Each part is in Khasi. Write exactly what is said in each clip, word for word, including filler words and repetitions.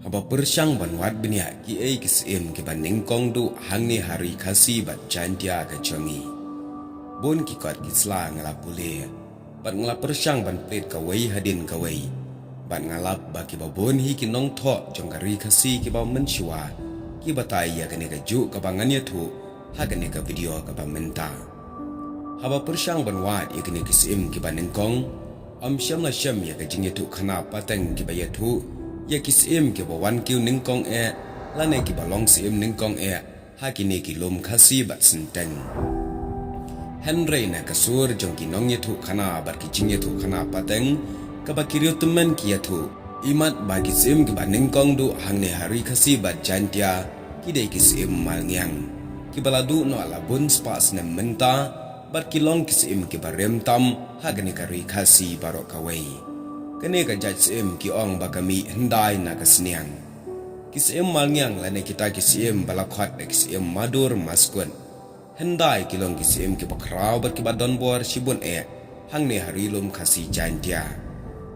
Haba pyrshang ban wad bniah kiei ki syiem kiba nyngkong duh hangne ha ri Khasi bad Jaintia ka jong ngi, bun ki kot ki sla nga la pule bad nga la pyrshang ban peit kawei hadien kawei. Bad nga lap ba kiba bun hi ki nongthoh jong ka ri Khasi kiba mynshuwa ki batai ïa kane kajuh kaba ngan ïathuh ha kane ka video kaba mynta. Haba pyrshang ban wad ïa kine ki syiem kiba nyngkong, ym shym la shem ïa ka jingïathuh khana pateng kiba ïathuh ïa ki syiem kiba wan kiew nyngkong eh lane kiba long syiem nyngkong eh ha kine ki lum Khasi bad Synteng. Hynrei na ka sur jong ki nongïathuh khana bad ki jingïathuh khana pateng kaba ki riewtymmen ki ïathuh, imat ba ki syiem kiba nyngkong duh hangne ha ri Khasi bad Jaintia ki dei ki syiem malngiang kiba la duh noh la bun spah snem mynta, bad ki long ki syiem kiba rim tam ha kane ka ri Khasi baroh kawei. Kane ka jait syiem ki ong ba ka mih hyndai na ka sniang. Ki syiem malngiang lane kita ki syiem ba la khot da ki syiem madur maskut, hyndai ki long ki syiem kiba khraw bad kiba don bor shibun eh hangne ha ri lum Khasi Jaintia.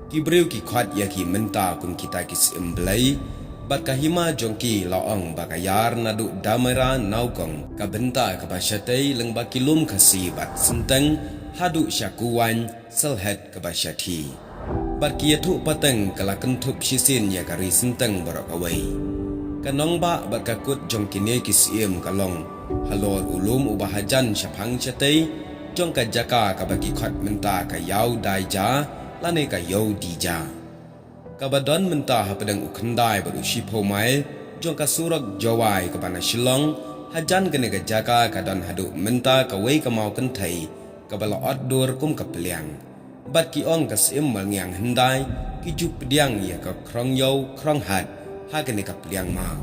Ki briew ki khot ïa ki mynta kum kita ki syiem blei, bad ka hima jong ki la ong ba ka ïar naduh Damera Nawkong, ka bynta kaba shatei lyngba ki lum Khasi bad Synteng haduh sha Kuwaiñ, Sylhet kaba shathie. Bad ki ïathuh pateng ka la kynthup shisien ïa ka ri Synteng baroh kawei. Ka nongbah bad ka kut jong kine ki syiem ka long halor u lum uba hajan shaphang shatei jong ka jaka kaba ki khot mynta ka Ïawdaija lane ka Ïawdija, kaba don mynta hapdeng u khyndai bad u shiphew mail jong ka surok Jowai kaba na Shillong. Hajan kane ka jaka ka don haduh mynta kawei ka maw kynthei kaba la ot dur kum ka pliang. Bad ki ong ka syiem malngiang hyndai ki ju pdiang ïa ka khrong ïew khrong hat ha kane ka pliang maw.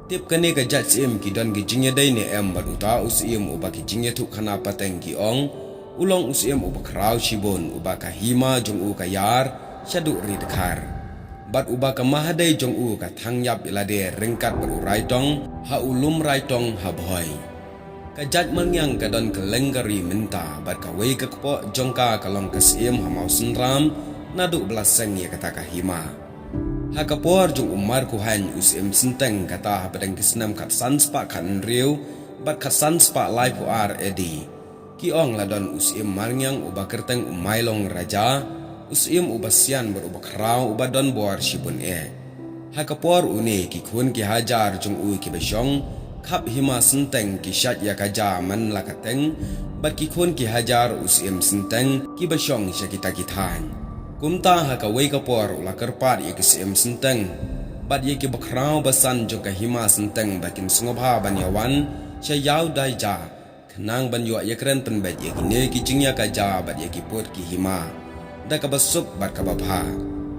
Tip kane ka jait syiem ki don ki jingïadei ne em bad uta u syiem uba ki jingïathuh khana pateng ki ong u long u syiem uba khraw shibun, uba ka hima jong u ka ïar shaduh ri dkhar, bad uba ka mahadei jong u ka thang ïap ïalade ryngkat bad u Raitong ha u lum Raitong ha Bhoi. Ka jait malngiang ka don kylleng ka ri mynta bad kawei ka kpoh jong ka ka long ka syiem ha Mawsynram naduh ba la seng ïa kata ka hima. Ha ka por jong u Markuhaiñ u syiem Synteng kata hapdeng ki snem khatsan spah khathynriew bad khatsan spah laiphew ar A D, ki ong la don u syiem malngiang uba kyrteng u Mailong Raja, u syiem uba sian bad uba khraw uba don bor shibun eh. Ha ka por une ki khun ki hajar jong u kiba shong khap hima Synteng ki shait ïa ka ja man la ka teng, bad ki khun ki hajar u syiem Synteng kiba shong sha kita ki thaiñ. Kumta ha kawei ka por u la kyrpad ïa ki syiem Synteng bad ïa kiba khraw ba san jong ka hima Synteng ba kin sngewbha ban ïawan sha Ïawdaija khnang ban ïoh ïakren pynbeit ïa kine ki jingïakajia bad ïa ki pud ki hima da kaba suk bad kaba bha.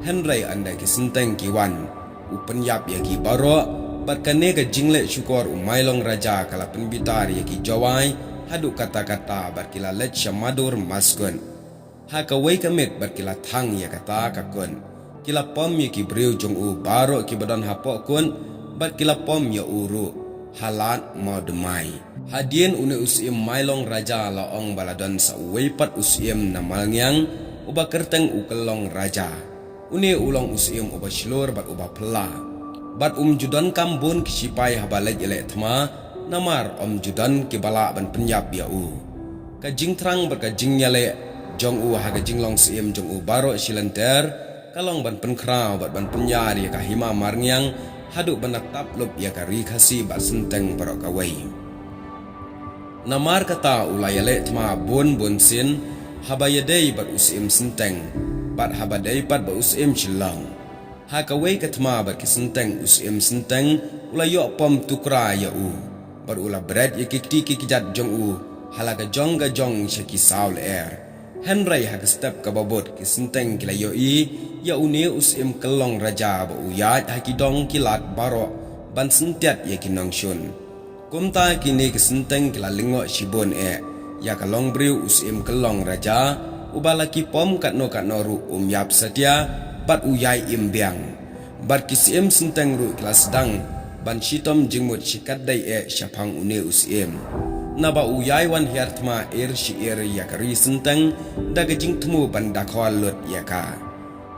Hynrei ynda ki Synteng ki wan, u pynïap ïa ki baroh. Bad kane ka jingleh shukor u Mailong Raja ka la pynbitar ïa ki Jowai haduh katta katta bad ki la leit sha madur maskut. Ha kawei ka miet bad ki la thang ïa kata ka kut, ki la pom ïa ki briew jong u baroh kiba don hapoh kut, bad ki la pom ïa u ruh ha Lad Mawdmai. Hadien une u syiem Mailong Raja la ong ba la don sa uwei pat u syiem na Malngiang uba kyrteng u Kyllong Raja. Une u long u syiem uba shlur bad uba phylla, bad um ju donkam bun ki shipai haba leit ïaleh thma, namar um ju don kiba lah ban pynïap ïa u. Ka jingthrang bad ka jingïaleh jong u ha ka jinglong syiem jong u baroh shi lynter ka long ban pynkhraw bad ban pynïar ïa ka hima Malngiang haduh ban da tap lup ïa ka ri Khasi bad Synteng baroh kawei. Namar kata u la ïaleh thma bun bun sien, haba ïadei bad u syiem Synteng bad haba dei pat bad u syiem Shillong. Ha kawei ka thma bad ki Synteng, u syiem Synteng u la ïoh pom tukra ïa u, bad u la bret ïa ki kti ki kjat jong u ha la ka jong ka jong sha ki saw lyer. Hynrei ha ka step kaba bud ki Synteng ki la ïohi ïa une u syiem Kyllong Raja ba u ïaid ha ki dong ki lad baroh ban syntiat ïa ki nongshun. Kumta kine ki Synteng ki la lyngngoh shibun eh ïa ka longbriew u syiem Kyllong Raja, uba la ki pom katno katno ruh um ïap satia bad u ïai im biang. Bad ki syiem Synteng ruh ki la sdang ban shitom jingmut shikatdei eh shaphang une u syiem, naba u ïai wan hiar thma er shi er ïa ka ri Synteng da ka jingthmu ban da khol lut ïa ka.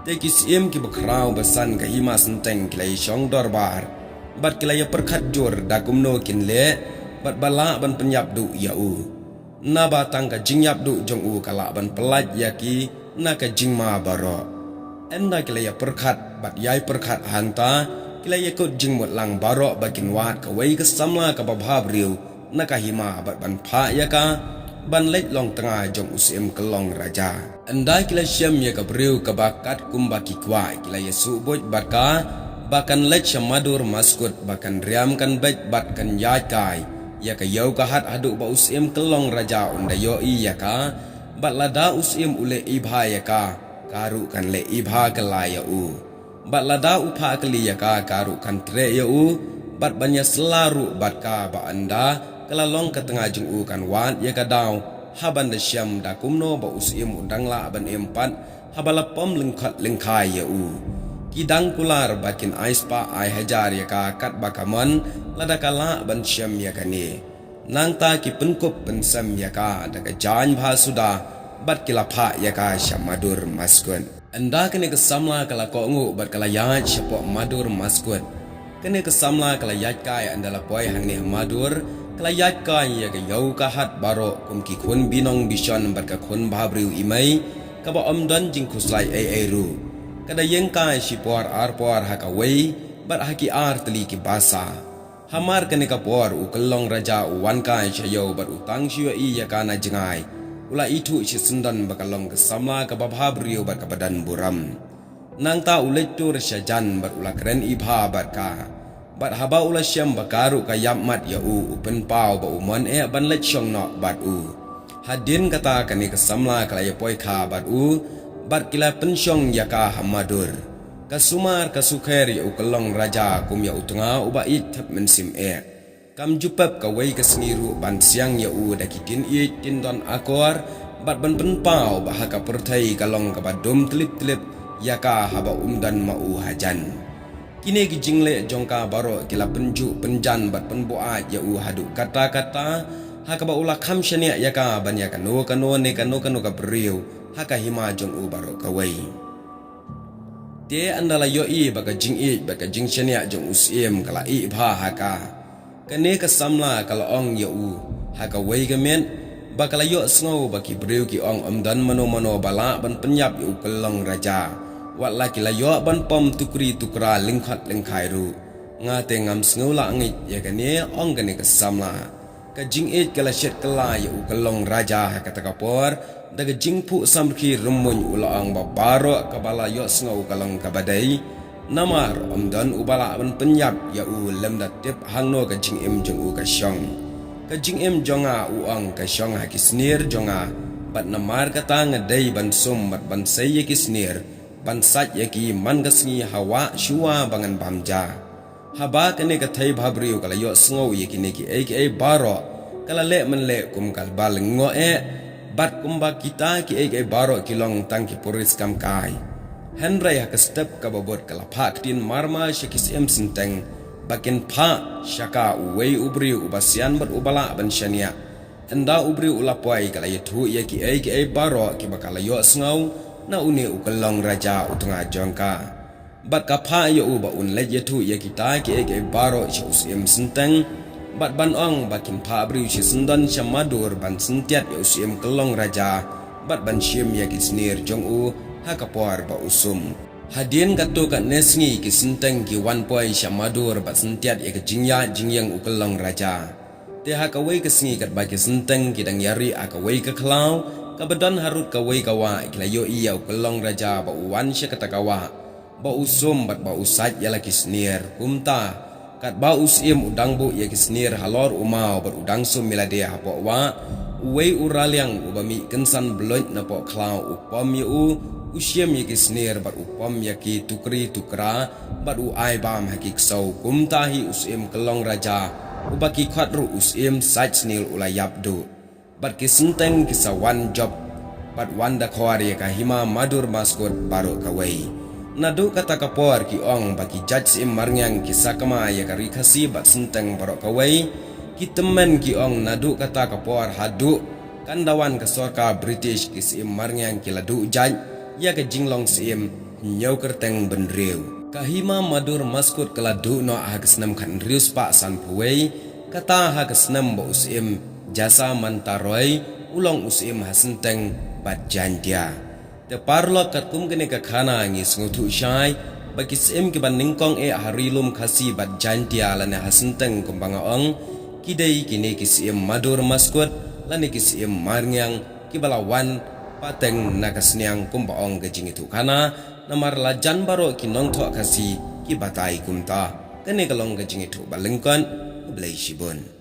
Te ki syiem kiba khraw basan ka hima synteng ki la ïashong dorbar bad ki la ïapyrkhat jur da kumno kin leh bad ba lah ban pynïap duh ïa u. Naba tang ka jingïap duh jong u ka lah ban pyllait ïa ki na ka jingma baroh. Ynda ki la ïapyrkhat bad ïai pyrkhat hangta, ki la ïakut jingmut lang baroh ba kin wad kawei ka samla kaba bhabriew na ka hima bad ban phah ïa ka ban leit long tnga jong u syiem Kyllong Raja. Ynda ki la shem ïa ka briew kaba kat kumba ki kwah, ki la ïasuh buit bad ka ba kan leit sha madur maskut, ba kan riam kan beit bad kan ïaid kai ïa ka ïew ka hat haduh ba u syiem Kyllong Raja un da ïohi ïa ka. Bad lada u syiem u leh ibha ïa ka, ka ruh kan leh ibha kylla ïa u. Bad lada u phah kylli ïa ka, ka ruh kan treh ïa u. Bad ban ïasylla ruh bad ka ba ynda ka la long ka tnga jong u kan wad ïa ka daw ha ban da shem da kumno ba u syiem u dang lah ban im pat haba la pom lyngkhot lyngkhai ïa u. Ki dang kular ba kin ai spah ai hajar ïa ka katba ka mon lada ka lah ban shem ïa kane. Nangta ki pynkup pynsem ïa ka da ka jaiñ bha suda bad ki la phah ïa ka sha madur maskut. Ynda kane ka samla ka la kohnguh bad ka la ïaid shapoh madur maskut. Kane ka samla ka la ïaid kai ynda la poi hangne ha madur, ka la ïaid kai ïa ka ïew ka hat baroh kum ki khun binong bishon bad ka khun bhabriew i mei, kaba ym don jingkhuslai ei ei ruh. Ka da ïeng kai shi por ar por ha kawei bad ha ki ar tylli ki basa. Hamar kane ka por u Kyllong Raja u wan kai sha ïew bad u tang shu ïohi ïa ka na jngai. U la ithuh shisyndon ba ka long ka samla kaba bhabriew bad kaba don burom. Nangta u leit tur sha jan bad u la kren ibha bad ka. Bad haba u la shem ba ka ruh ka ïap mat ïa u, u pynpaw ba u mon eh ban leit shong noh bad u. Hadien kata kane ka samla ka la ïapoi kha bad u bad ki la pynshong ïa ka ha madur. Ka sumar ka sukher ïa u Kyllong Raja kum ïa u tnga uba ïeit thep mynsiem eh. Kam ju pep kawei ka sngi ruh ban siang ïa u da ki kin ïeit kin don akor bad ban pynpaw ba ha ka pyrthei ka long kaba dum tlip tlip ïa ka haba um don ma u hajan. Kine ki jingleh jong ka baroh ki la pynjuh pynjan bad pynbuaid ïa u haduh katta katta, ha kaba u la kham shaniah ïa ka ban ïa kano kano ne kano kano ka briew ha ka hima jong u baroh kawei. Te ynda la ïohi ba ka jingïeit bad ka jingshaniah jong u syiem ka la ïeh bha ha ka, kane ka samla ka la ong ïa u ha kawei ka miet ba ka la ïohsngew ba ki briew ki ong ym don mano mano ba lah ban pynïap ïa u Kyllong Raja, wat la ki la ïoh ban pom tukri tukra lyngkhot lyngkhai ruh. Nga te ngam sngew la ngeit ïa kane, ong kane ka samla. Ka jingïeit ka la shet kylla ïa u Kyllong Raja ha kata ka por, da ka jingphuh samrkhie rymmuiñ u la ong ba baroh kaba la ïohsngew ka long kaba dei. Namar ym don uba lah ban pynïap ïa u lymda tip hangno ka jingim jong u ka shong. Ka jingim jong nga, u ong, ka shong ha ki snier jong nga, bad namar kata nga dei ban sum bad ban sei ïa ki snier, ban sait ïa ki man ka sngi ha wah shuwa ba ngan bam ja. Haba kane ka thei bhabriew ka la ïohsngew ïa kine kiei kiei baroh, ka la leh mynleh kum kaba lyngngoh eh, bad kumba kita kiei kiei baroh ki long tang ki purit skam kai. Hynrei ha ka step kaba bud ka la phah ktien marmar sha ki syiem synteng ba kin phah sha ka uwei u briew uba sian bad uba lah ban shaniah. Ynda u briew u la poi, ka la ïathuh ïa kiei kiei baroh kiba ka la ïohsngew na une u Kyllong Raja u tnga jong ka. Bad ka phah ïa u ba un leit ïathuh ïa kita kiei kiei baroh sha u syiem synteng, bad ban ong ba kin phah briew shisyndon sha madur ban syntiat ïa u syiem Kyllong Raja, bad ban shim ïa ki snier jong u ha ka por ba u sum. Hadien katto katne sngi ki synteng ki wan poi sha madur bad syntiat ïa ka jingïaid jingïeng u Kyllong Raja. Te ha kawei ka sngi katba ki synteng ki dang ïari ha kawei ka khlaw kaba don harud kawei ka wah, ki la ïohi ïa u Kyllong Raja ba u wan sha kata ka wah, ba u sum bad ba u sait ïa la ki snier. Kumta, katba u syiem u dang buh ïa ki snier halor u maw bad u dang sum ïa lade hapoh wah, uwei u raliang uba mih kynsan bluit napoh khlaw u pom ïa u, u shim ïa ki snier bad u pom ïa ki tukri tukra, bad u ai bam ha ki ksew. Kumta hi u syiem Kyllong Raja, uba ki khot ruh u syiem Sait Sniel, u la ïap duh. Bad ki synteng ki sa wan jop bad wan da khor ïa ka hima madur maskut baroh kawei. Naduh kata ka por ki ong ba ki jait syiem marngiang ki sa kma ïa ka Ri Khasi bad synteng baroh kawei. Ki tymmen ki ong naduh kata ka por haduh kan da wan ka sorkar British, ki syiem marngiang ki la duh jait ïa ka jinglong syiem Hynñiew kyrteng bynriew. Ka hima madur Maskut ka la duh noh ha ka snem khathynriew spah sanphew wei, kata ha ka snem ba u Syiem Jasamanta Roy u long u Syiem ha Synteng bad Jaintia. Te paralok, katkum kane ka khana ngi sngewthuh shai ba ki syiem kiba nyngkong eh ha Ri Lum Khasi bad Jaintia lane ha Synteng kumba nga ong, ki dei kine ki Syiem madur Maskut lane ki Syiem marngiang kiba la wan pateng na ka sniang kumba ong ka jingïathuhkhana, namar la jan baroh ki nongthoh Khasi ki batai kumta. Kane ka long ka jingïathuh ba lyngkot. Khublei shibun.